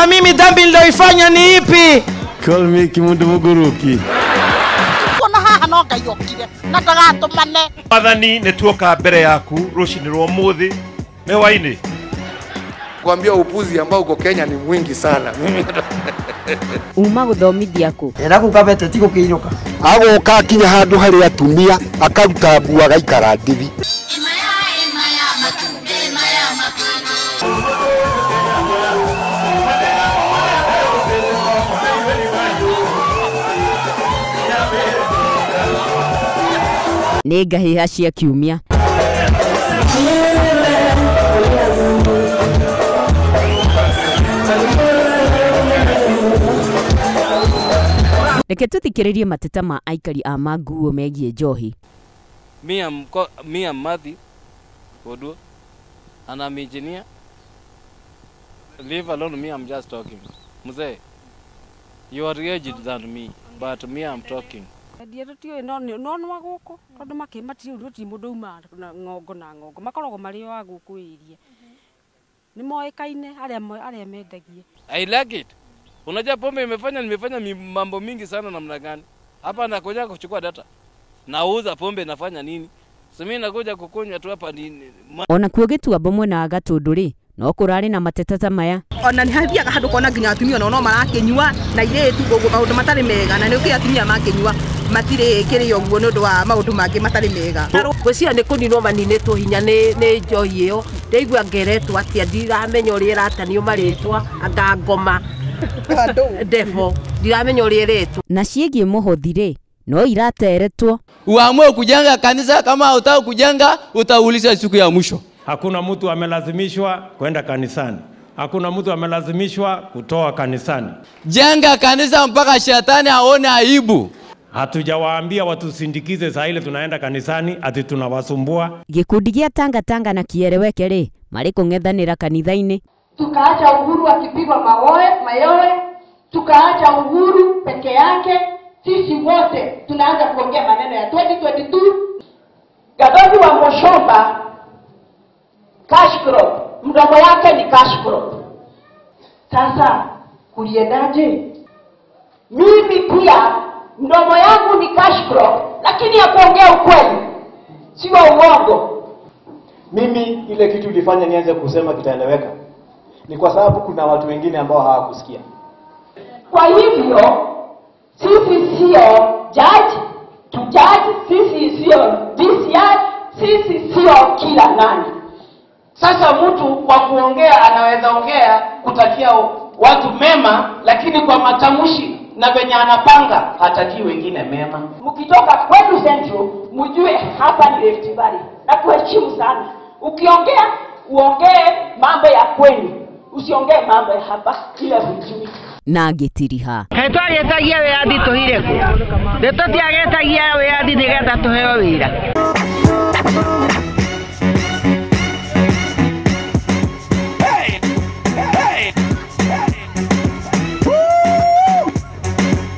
Sasa mimi dhambi niliyoifanya ni ipi? Call me Kimundu Muguruki. Ona haha no Ngai okire na ndagatumane. Wathani nituoka mbere yaku rucini rwa muthi mehwaini. Kuambia upuzi ambao uko Kenya ni mwingi sana. Uma guthomithia ku era gukabete ti gukiiruka agoka akinya handu hari atumia akaruta mbua agaikara ndithi. Nĩ ngahĩha cia kiumia. Reke tuthikĩrĩrie mateta ma aikari a Manguo megiĩ njohi. Me am Matthew Oduor, and I'm engineer. Leave alone me, I'm just talking. Mzee, you are aged than me, but me I'm talking. Endia tutiũĩ no no nwa gũkũ tondũ makĩmatirĩ gũtirĩ mũndũ uma na ng'ongo na ng'ongo makoragwo marĩ o a gũkũ area nĩ moĩkaine arĩa mendagia. I like it. Unajua pombe imefanya nimefanya mambo mingi sana namna gani? Hapa nakuja kuchukua data. Nauza pombe nafanya nini? So mimi nakuja kukunywa tu hapa ni ona kuo gĩtuamba mwena wa Gatũndũ rĩ no kũrarĩ na mateta ta maya. Ona nĩ hathiaga handũ kona nginya atumia ona no marakĩnyua na irĩtu ũguo maũndũ matarĩ mega na nĩ ũkĩ atumia makĩnyua matirĩ kĩrĩ ũguo nĩ ũndũ wa maũndũ mangĩ matarĩ mega. Ngwĩciria nĩ kũninwo maninĩtwo hinya nĩ njohi ĩyo ndaigua ngeretwo atĩa ndiramenya ũrĩa ĩratanio marĩtwa anga ngoma ndevo ndiramenya ũrĩa ĩretwo. Na ciĩgiĩ mũhothi rĩ no irateretwo. Uamue kujenga kanisa, kama hutaki kujenga utauliza siku ya mwisho. Hakuna mtu amelazimishwa kwenda kanisani. Hakuna mtu amelazimishwa kutoa kanisani. Jenga kanisa mpaka shetani aone aibu. Hatujawaambia watusindikize saa ile tunaenda kanisani ati tunawasumbua. Gikundi gĩa Tanga Tanga na Kiereweke rĩ marĩ kũng'ethanĩra kanitha-inĩ. Tukaacha Uhuru akipigwa mayowe, tukaacha Uhuru peke yake. Sisi wote tunaanza kuongea maneno ya 2022. Gathoni wa Muchomba cash crop, mdomo yake ni cash crop. Sasa kuliendaje? Mimi pia mdomo yangu ni cash crop, lakini ya kuongea ukweli, sio uongo. Mimi ile kitu ilifanya nianze kusema kitaeleweka ni kwa sababu kuna watu wengine ambao hawakusikia. Kwa hivyo sisi sio judge, to judge, sisi sio DCI, sisi sio kila nani. Sasa mtu kwa kuongea anaweza ongea kutakia watu mema, lakini kwa matamshi na venye anapanga hatakii wengine mema. Mkitoka kwetu Central mjue hapa ni Rift Valley na kuheshimu sana. Ukiongea uongee mambo ya kwenu, usiongee mambo ya hapa kila hujui. Na gĩtiriha twagĩtagia wĩyathi tũhire kũ? Nĩ tũtiagĩtagia wĩyathi nĩgetha tũheo wĩra.